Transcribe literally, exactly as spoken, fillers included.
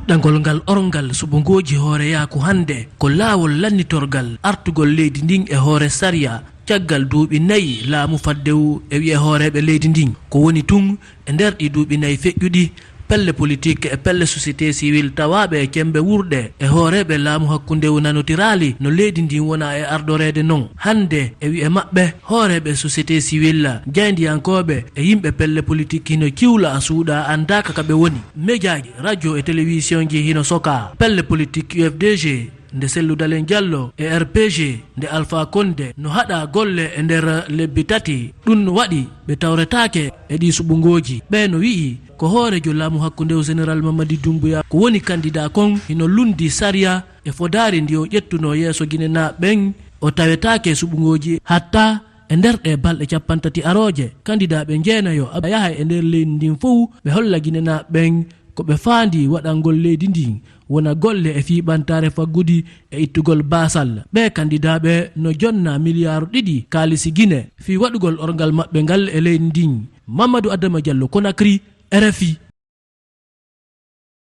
Ɗangol ngal orngal suɓngooji hooreyaaku hannde ko laawol lannitorgal artugol leydi ndin e hoore sariya caggal duuɓi nayi laamu faddewu e wi'e hooreeɓe leydi ndin. Ko woni tun e nder ɗi duuɓi nayi feƴƴuɗi, pelle politik e pelle sosiyete siwil tawaaɓe e cemmbe wuurɗe e hooreeɓe laamu hakkundewu nanotiraali no leydi ndin wona e ardoreede non. Hannde e wi'e maɓɓe, hooreeɓe sosiyete siwil, jaayndiyankooɓe e yimɓe pelle politik hino ciwla a suuɗa anndaaka ka ɓe woni. Mejaaji, radio e telewisionji hino sokaa. Pelle politik U F D G nde Cellou Dalein Diallo e R P G nde Alpha Condé no haɗa golle e nder lebbi tati. Ɗun no waɗi ɓe tawretaake e ɗii suɓngooji. Ɓee no wi'i ko hooreejo laamu hakkundewu Général Mamadi Doumbouya ko woni kandidaa kon hino lunndii sariya e fodaari ndi o ƴettunoo yeeso Ginenaaɓe ɓen, o tawetaake e suɓngooji hatta e nder ɗee balɗe cappanɗe tati arooje, kandidaaɓe jeenayo aɓe yaha e nder leydi ndin fow ɓe holla Ginenaaɓe ɓen ko ɓe faandii waɗangol leydi ndin wona golle e fii ɓantaare faggudi e ittugol baasal. Ɓee kandidaaɓe no jonna miliyaaru ɗiɗi kaalisi Gine fii waɗugol orngal maɓɓe ngal e leydi ndin. Mamadou Adama Diallo, Conakry, R F I.